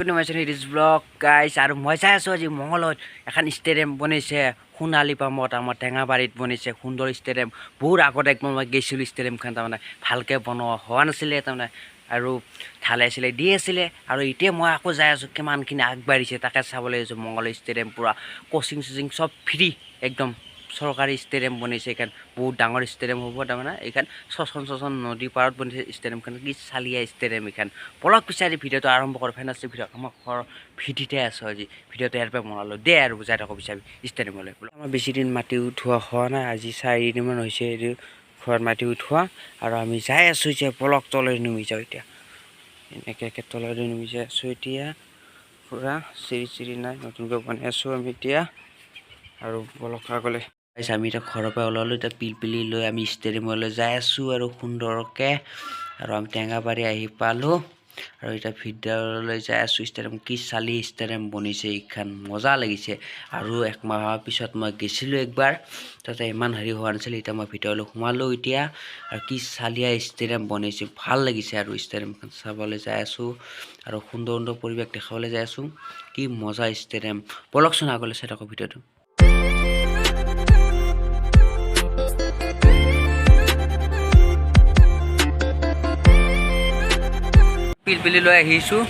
to my channel, it is vlog guys. আৰু মই চাই আছোঁ, আজি মঙলত এখন ষ্টেডিয়াম বনাইছে সোণালী পামত, আমাৰ টেঙাবাৰীত বনাইছে সুন্দৰ ষ্টেডিয়াম। বহুত আগত একবাৰ মই গৈছিলোঁ, ষ্টেডিয়ামখন তাৰমানে ভালকৈ বনোৱা হোৱা নাছিলে তাৰমানে আৰু ঢালাই চিলাই দি আছিলে। আৰু এতিয়া মই আকৌ যাই আছোঁ, কিমানখিনি আগবাঢ়িছে তাকে চাবলৈ আহিছোঁ। মঙল ষ্টেডিয়াম পূৰা কোচিং চচিং চব ফ্ৰী, একদম চৰকাৰী ষ্টেডিয়াম বনাইছে। এইখন বহুত ডাঙৰ ষ্টেডিয়াম হ'ব। তাৰমানে এইখন শশন শশন নদী পাৰত বনাইছে ষ্টেডিয়ামখন। কি চালিয়া ষ্টেডিয়াম এইখন! বলক পিছাৰি ভিডিঅ'টো আৰম্ভ কৰোঁ। ফেনাচি ভিডিঅ' আমাৰ ঘৰৰ ভিটিতে আছোঁ আজি, ভিডিঅ'টো ইয়াৰ পৰা বনালোঁ দে আৰু যাই থাকোঁ বিচাৰি ষ্টেডিয়ামলৈ। আমাৰ বেছি দিন মাটি উঠোৱা হোৱা নাই, আজি 4 দিনমান হৈছে এইটো ঘৰত মাটি উঠোৱা। আৰু আমি যাই আছোঁ এতিয়া, বলক তলৈ নামি যাওঁ এতিয়া। এনেকৈ তললৈ নামি যাই আছোঁ এতিয়া। পূৰা চিৰি চিৰি নাই, নতুনকৈ বনাই আছোঁ আমি এতিয়া। আৰু বলক আগলৈ। আমি এতিয়া ঘৰৰ পৰা ওলালোঁ, এতিয়া পিলপিলি লৈ আমি ষ্টেডিয়ামলৈ যাই আছোঁ আৰু সুন্দৰকৈ। আৰু আমি টেঙাবাৰী আহি পালোঁ আৰু এতিয়া ভিতৰলৈ যাই আছোঁ। ষ্টেডিয়াম কি চালি ষ্টেডিয়াম বনিছে এইখন, মজা লাগিছে। আৰু এক মাহৰ পিছত মই গৈছিলোঁ একবাৰ, তাতে ইমান হেৰি হোৱা নাছিল। এতিয়া মই ভিতৰলৈ সোমালোঁ এতিয়া আৰু কি চালিয়া ষ্টেডিয়াম বনাইছে, ভাল লাগিছে। আৰু ষ্টেডিয়ামখন চাবলৈ যাই আছোঁ আৰু সুন্দৰ সুন্দৰ পৰিৱেশ দেখাবলৈ যাই আছোঁ। কি মজা ষ্টেডিয়াম! বলকচোন আগলৈ চাই থাকোঁ ভিডিঅ'টো। পিলপিলি লৈ আহিছোঁ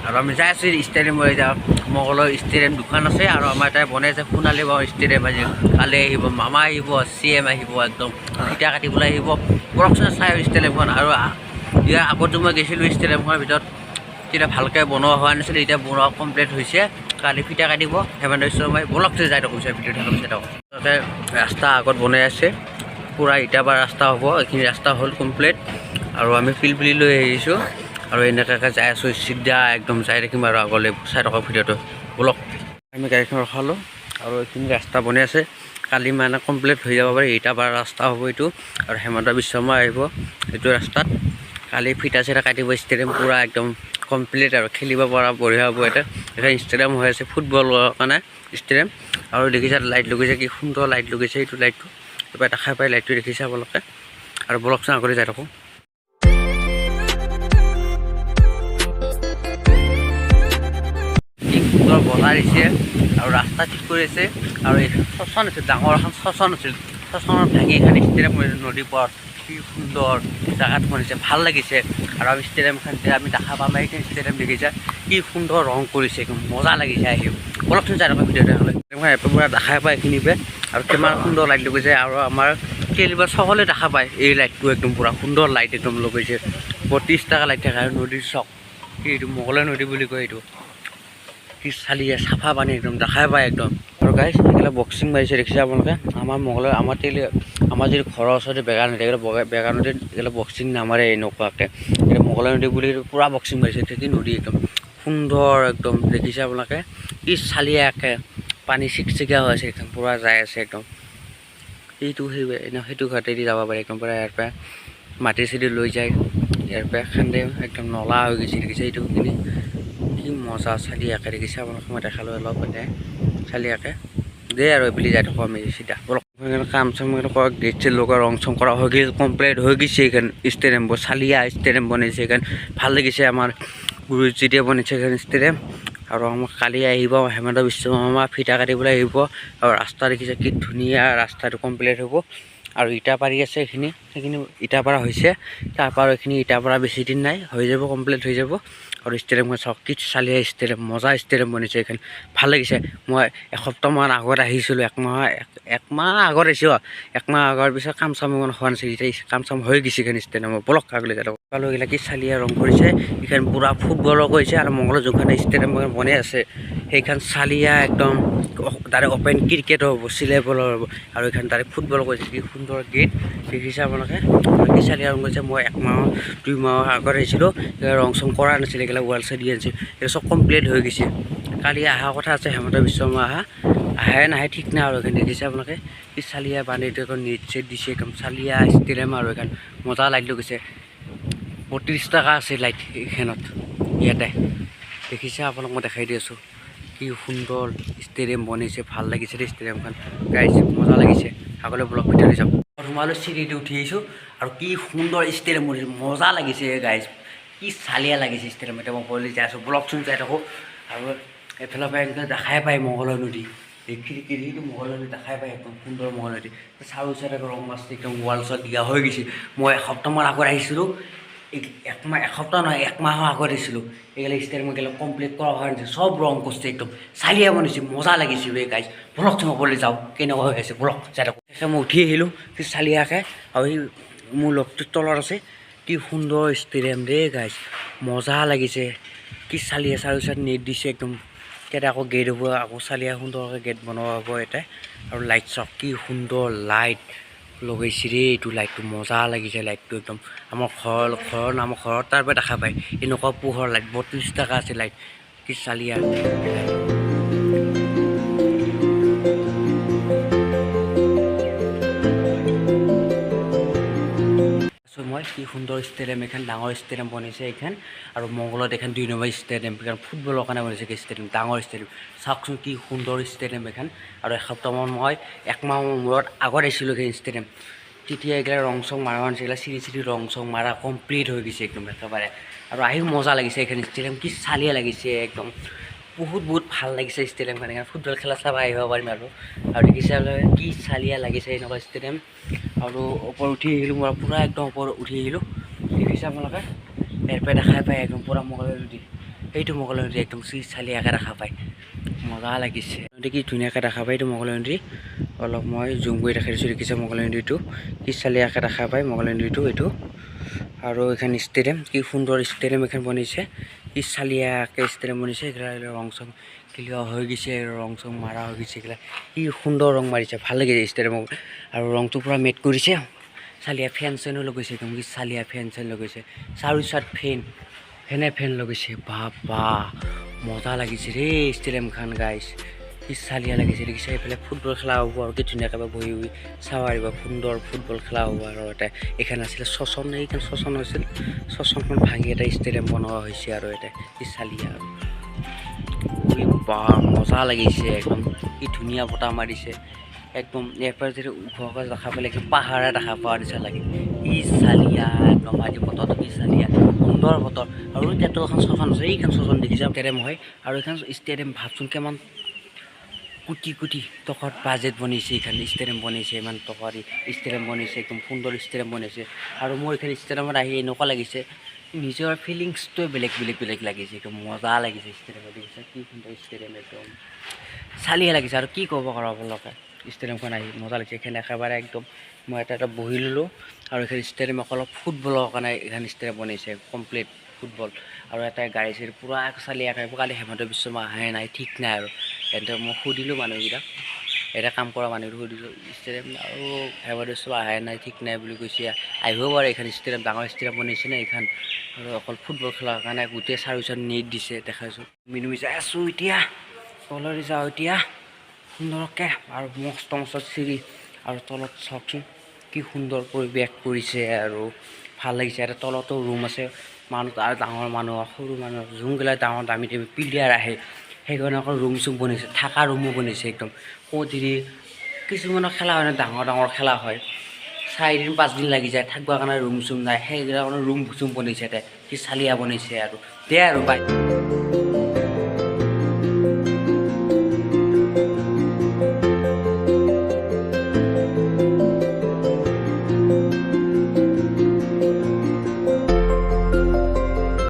আৰু আমি যাই আছোঁ ষ্টেডিয়ামলৈ। যাওঁ, মগলৰ ষ্টেডিয়াম দুখন আছে আৰু আমাৰ তাই বনাই আছে সোণালী বাঁহৰ ষ্টেডিয়াম। আজি কালি আহিব মামা, আহিব চি এম, আহিব একদম ফিটা কাটিবলৈ আহিব। বলকচোন চাই ষ্টেডিয়ামখন। আৰু ইয়াৰ আগতো মই গৈছিলোঁ ষ্টেডিয়ামখনৰ ভিতৰত, তেতিয়া ভালকৈ বনোৱা হোৱা নাছিল। এতিয়া বনোৱা কমপ্লিট হৈছে, কালি ফিটা কাটিব হেমন্ত বিশ্ব শৰ্মাই। বলকচোন যাই থাকোঁ, ভিডিঅ' থাকোঁ, চাই থাকোঁ। তাতে ৰাস্তা আগত বনাই আছে, পূৰা ইটাৰ ৰাস্তা হ'ব। এইখিনি ৰাস্তা হ'ল কমপ্লিট আৰু আমি পিলপিলি লৈ আহিছোঁ আৰু এনেকুৱাকৈ যাই আছোঁ চিধা একদম যাই থাকিম আৰু আগলৈ চাই থাকক ভিডিঅ'টো। ব'লক, আমি গাড়ীখন ৰখালোঁ আৰু এইখিনি ৰাস্তা বনাই আছে, কালি মানে কমপ্লিট হৈ যাব পাৰে। ইটা পাৰা ৰাস্তা হ'ব এইটো আৰু হেমন্ত বিশ্ব শৰ্মা আহিব এইটো ৰাস্তাত কালি ফিটা চিটা কাটিব। ষ্টেডিয়াম পূৰা একদম কমপ্লিট আৰু খেলিব পৰা বঢ়িয়া হ'ব। ইয়াতে এখন ষ্টেডিয়াম হৈ আছে ফুটবলৰ কাৰণে ষ্টেডিয়াম। আৰু দেখিছে লাইট লগাইছে, কি সুন্দৰ লাইট লগাইছে। এইটো লাইটটো কিবা দেখা পায়, লাইটটো দেখিছে আপোনালোকে। আৰু বলকচোন আগলৈ যাই থাকোঁ। কি সুন্দৰ বজাৰ দিছে আৰু ৰাস্তা ঠিক কৰিছে। আৰু এইখন শশান আছিল, ডাঙৰ এখন শশান আছিল, শশানত ভাঙি এখন ষ্টেডিয়াম কৰিছে নদীৰ পাৰত। কি সুন্দৰ জেগাত বনিছে, ভাল লাগিছে। আৰু আমি ষ্টেডিয়ামখন এতিয়া আমি দেখা পাম। এইখন ষ্টেডিয়াম দেখিছে, কি সুন্দৰ ৰং কৰিছে, একদম মজা লাগিছে আহি। বলকচোন যাই থাকোঁ ভিডিঅ'টো। ষ্টেডিয়ামখন পূৰা দেখাই পায় এইখিনিৰ পৰা আৰু কিমান সুন্দৰ লাইট লগাইছে। আৰু আমাৰ কেলিবা সকলোৱে দেখা পায় এই লাইটটো, একদম পূৰা সুন্দৰ লাইট একদম লগাইছে। 32 টকা লাইট থাকে। আৰু নদীৰ চক কি, এইটো মোগলৰ নদী বুলি কয় এইটো। কি চালিয়ে চাফা পানী, একদম দেখাই পায় একদম। আৰু গাইছ, এইগিলা বক্সিং মাৰিছে, দেখিছে আপোনালোকে? আমাৰ মঙলৰ আমাৰ তেলি আমাৰ যিটো ঘৰৰ ওচৰতে বেগা নদী, এইগিলা বেগা নদীত এইগিলা বক্সিং নামাৰে এনেকুৱাকৈ। এতিয়া মঙলৰ নদী বুলি পূৰা বক্সিং মাৰিছে। কি নদী, একদম সুন্দৰ একদম, দেখিছে আপোনালোকে? কি চালিয়া একে পানী চিকচিকীয়া হৈ আছে, একদম পূৰা যাই আছে একদম। এইটো সেই সেইটো ঘাটেদি যাব পাৰি একদম পূৰা। ইয়াৰ পৰা মাটি চাটি লৈ যায়, ইয়াৰ পৰা খান্দে, একদম নলা হৈ গৈছে, দেখিছে? এইটোখিনি কি মজা চালিয়াকে দেখিছে আপোনালোক? মই দেখালোঁ অলপ এনে চালিয়াকে দেই। আৰু এইবুলি যাই থাকোঁ আমি চিধা, বলক। কাম চাম কৰা, গেট চেট লগোৱা, ৰং চং কৰা হৈ গৈছে, কমপ্লিট হৈ গৈছে। এইখন ষ্টেডিয়াম চালিয়া ষ্টেডিয়াম বনাইছে এইখন, ভাল লাগিছে। আমাৰ গুৰুজীয়ে বনাইছে এইখন ষ্টেডিয়াম। আৰু আমাৰ কালি আহিব হেমন্ত বিশ্ব শৰ্মা, ফিটা কাটিবলৈ আহিব। আৰু ৰাস্তা দেখিছে, কি ধুনীয়া ৰাস্তাটো কমপ্লিট হ'ব। আৰু ইটা পাৰি আছে এইখিনি, সেইখিনি ইটা পাৰা হৈছে। তাৰপৰা আৰু এইখিনি ইটা পাৰা বেছি দিন নাই, হৈ যাব, কমপ্লিট হৈ যাব। আৰু ষ্টেডিয়ামখন চাওক, কি চালিয়া ষ্টেডিয়াম, মজা ষ্টেডিয়াম বনিছে এইখন, ভাল লাগিছে। মই এসপ্তাহমান আগত আহিছিলোঁ, একমাহ একমাহ আগত আহিছোঁ। একমাহ আগৰ পিছত কাম চাম ইমান হোৱা নাছিল, এতিয়া কাম চাম হৈ গৈছে এইখন ষ্টেডিয়ামৰ। বলক আগলৈ যাই থাকোঁ। পালোঁ, এইগিলা কি চালিয়া ৰং কৰিছে এইখন, পূৰা ফুটবলৰ কৰিছে। আৰু মংগলৰ যোনখন ষ্টেডিয়াম বনাই আছে সেইখন চালিয়া একদম, তাৰে অ'পেন ক্ৰিকেটো হ'ব, চিলাই বলৰ হ'ব। আৰু এইখন তাৰে ফুটবল কৰিছে, কি সুন্দৰ গেট দেখিছে আপোনালোকে? কি চালিয়া ৰং কৰিছে! মই একমাহ 2 মাহৰ আগত আহিছিলোঁ, ৰং চং কৰা নাছিল, এইগিলা ৱাল চাই দি আনিছিল। এইটো চব কমপ্লিট হৈ গৈছে। কালি অহা কথা আছে হেমন্ত বিশ্ব শৰ্মা, অহা আহে নাহে ঠিক নাই। আৰু এইখন দেখিছে আপোনালোকে, কি চালিয়া বান্ধি এখন নেট চেট দিছে, একদম চালিয়া ষ্টেডিয়াম। আৰু এইখন মজা লাইট লগাইছে, 32 টকা আছে লাইট এইখনত ইয়াতে। দেখিছে আপোনালোক? মই দেখাই দি আছোঁ। কি সুন্দৰ ষ্টেডিয়াম বনিছে, ভাল লাগিছে দেই ষ্টেডিয়ামখন গাইছ, মজা লাগিছে। আগলৈ বলক, ভিতৰলৈ যাওক। সোমালোঁ, চিৰিটো উঠি আহিছোঁ আৰু কি সুন্দৰ ষ্টেডিয়াম বনিছে, মজা লাগিছে গাইছ। কি চালিয়া লাগিছে ষ্টেডিয়াম। এতিয়া মই ওপৰলৈ যাই আছোঁ, বলকচোন যাই থাকোঁ। আৰু এইফালৰ পৰা এনেকৈ দেখাই পায় মংগলৰ নদী, এই খিৰিকী সেইটো মংগলৰ নদী দেখাই পায়, একদম সুন্দৰ মংগল নদী। চাৰিও চাইডে ৰং মাছ একদম ৱাল চাল দিয়া হৈ গৈছে। মই এসপ্তাহমান আগত আহিছিলোঁ, একমাহ, এসপ্তাহ নহয়, একমাহৰ আগত আহিছিলোঁ। এইগিলা ষ্টেডিয়াম এইগিলা কমপ্লিট কৰা হোৱা নাছিল, চব ৰং কৰিছে, একদম চালিয়া বনাইছে, মজা লাগিছে বে গাইজ। বলকচোন ওপৰলৈ যাওঁ, কেনেকুৱা হৈ আছে, বলক যাই থাকোঁ। মই উঠি আহিলোঁ কি চালিয়াকৈ, আৰু সেই মোৰ লগটো তলত আছে। কি সুন্দৰ ষ্টেডিয়াম দেই গাইজ, মজা লাগিছে। কি চালিয়া, চাৰিও চাইড নেট দিছে একদম। ইয়াতে আকৌ গেট হ'ব, আকৌ চালিয়া সুন্দৰকৈ গেট বনোৱা হ'ব ইয়াতে। আৰু লাইট চাওক, কি সুন্দৰ লাইট লগাইছে দেই। এইটো লাইটটো মজা লাগিছে, লাইটটো একদম আমাৰ ঘৰৰ নাম ঘৰৰ তাৰ পৰা দেখা পায়, এনেকুৱা পোহৰ লাইট। 32 টকা আছে লাইট, কি চালিয়া লাইট। আছোঁ মই, কি সুন্দৰ ষ্টেডিয়াম এখন, ডাঙৰ ষ্টেডিয়াম বনাইছে এইখন। আৰু মংগলত এখন 2 নম্বৰ ষ্টেডিয়াম, কাৰণ ফুটবলৰ কাৰণে বনাইছে ষ্টেডিয়াম, ডাঙৰ ষ্টেডিয়াম। চাওকচোন কি সুন্দৰ ষ্টেডিয়াম এখন। আৰু এসপ্তাহমান, মই একমাহৰ মূৰত আগত আহিছিলোঁ এইখন ষ্টেডিয়াম, তেতিয়া এইগিলা ৰং চং মাৰা নাছিল, এইগিলা চিৰি চিৰি ৰং চং মাৰা কমপ্লিট হৈ গৈছে একদম একেবাৰে। আৰু আহিও মজা লাগিছে এইখন ষ্টেডিয়াম, কি চালিয়া লাগিছে একদম, বহুত বহুত ভাল লাগিছে ষ্টেডিয়ামখন। সেইকাৰণে ফুটবল খেলা চাব আহিব পাৰিম আৰু। আৰু দেখিছে আপোনালোকে কি চালিয়া লাগিছে এনেকুৱা ষ্টেডিয়াম। আৰু ওপৰত উঠি আহিলোঁ মই, পূৰা একদম ওপৰত উঠি আহিলোঁ। দেখিছে আপোনালোকে, ইয়াৰ পৰা দেখাই পায় একদম পূৰা মগলৰ নদী, সেইটো মগলৰ নদী একদম চি চালিয়াকৈ দেখা পায়, মজা লাগিছে। নদী কি ধুনীয়াকৈ দেখা পায়, এইটো মগলৰ নদী। অলপ মই জুম কৰি দেখাই দিছোঁ, দেখিছে মগলৰ নদীটো কি চালিয়াকৈ দেখা পায়, মগলৰ নদীটো এইটো। আৰু এইখন ষ্টেডিয়াম, কি সুন্দৰ ষ্টেডিয়াম এখন বনিছে, কি চালিয়াকৈ ষ্টেডিয়াম বনিছে। এইগিলা ৰং চং ক্লিয়াৰ হৈ গৈছে, ৰং চং মাৰা হৈ গৈছে। এইগিলা কি সুন্দৰ ৰং মাৰিছে, ভাল লাগিছে ষ্টেডিয়ামক। আৰু ৰংটো পূৰা মেট কৰিছে, চালিয়া ফেন চেনো লগাইছে একদম, কি চালিয়া ফেন চেন লগাইছে, চাৰিও চাইড ফেন ফেনে ফেন লগাইছে। বাহ বাহ, মজা লাগিছে দেই ষ্টেডিয়ামখন গাইছ, কি চালিয়া লাগিছে দেখিছে। এইফালে ফুটবল খেলা হ'ব আৰু কি ধুনীয়াকৈ বহি বহি চাব পাৰিব, সুন্দৰ ফুটবল খেলা হ'ব। আৰু এটা এইখন আছিলে শশন, এইখন শশন হৈছিল, শশনখন ভাঙি এটা ষ্টেডিয়াম বনোৱা হৈছে। আৰু এটা কি চালিয়া আৰু বাহ, মজা লাগিছে একদম, কি ধুনীয়া বতাহ মাৰিছে একদম। ইয়াৰ পৰা যদি ওখকৈ দেখা পালে একদম পাহাৰে দেখা পোৱা নিচিনা লাগে। কি চালিয়া একদম আজি বতৰটো, কি চালিয়া সুন্দৰ বতৰ। আৰু তাতো এখন শশান আছে, এইখন শশান দেখিছে, ষ্টেডিয়াম হয়। আৰু এইখন ষ্টেডিয়াম ভাবচোন কিমান কোটি কোটি টকাৰ বাজেট বনিছে, এইখন ষ্টেডিয়াম বনিছে, ইমান টকা দি ষ্টেডিয়াম বনিছে, একদম সুন্দৰ ষ্টেডিয়াম বনাইছে। আৰু মোৰ এইখন ষ্টেডিয়ামত আহি এনেকুৱা লাগিছে, নিজৰ ফিলিংছটোৱে বেলেগ বেলেগ বেলেগ লাগিছে, একদম মজা লাগিছে ষ্টেডিয়ামত। দেখিছে কি সুন্দৰ ষ্টেডিয়াম, একদম চালিয়া লাগিছে। আৰু কি ক'ব আৰু আপোনালোকে, ষ্টেডিয়ামখন আহি মজা লাগিছে এইখন একেবাৰে একদম। মই এটা এটা বহি ল'লোঁ। আৰু এইখন ষ্টেডিয়াম অকল ফুটবলৰ কাৰণে এইখন ষ্টেডিয়াম বনিছে, কমপ্লিট ফুটবল। আৰু এটা গাড়ী চাড়ী পূৰা চালিয়াকৈ। কালি হেমন্ত বিশ্ব শৰ্মা আহে নাই ঠিক নাই। আৰু তেন্তে মই সুধিলোঁ মানুহকেইটাক, ইয়াতে কাম কৰা মানুহটো সুধিছোঁ, ষ্টেডিয়াম আৰু হেমন্ত বিশ্ব আহে নাই ঠিক নাই বুলি কৈছে। আহিব পাৰে, এইখন ষ্টেডিয়াম ডাঙৰ ষ্টেডিয়াম বনাইছে ন এইখন, আৰু অকল ফুটবল খেলাৰ কাৰণে গোটেই চাৰিওচাইড নেট দিছে, দেখাইছোঁ। মিনুমি যাই আছোঁ এতিয়া, তললৈ যাওঁ এতিয়া সুন্দৰকৈ। আৰু মস্ত মস্ত চিৰি, আৰু তলত চাওকচোন কি সুন্দৰ পৰিৱেশ কৰিছে আৰু ভাল লাগিছে। ইয়াতে তলতো ৰুম আছে, মানুহ আৰু ডাঙৰ মানুহ সৰু মানুহ যোনবিলাক ডাঙৰ দামী দামী প্লেয়াৰ আহে, সেইকাৰণে অকল ৰুম চুম বনাইছে, থকা ৰুমো বনাইছে একদম। ক'ত যদি কিছুমানৰ খেলা হয়, ডাঙৰ ডাঙৰ খেলা হয়, 4 দিন 5 দিন লাগি যায়, থাকিবৰ কাৰণে ৰুম চুম নাই, সেইকাৰণে ৰুম চুম বনাইছে ইয়াতে, কি চালিয়া বনাইছে। আৰু দে আৰু বাই।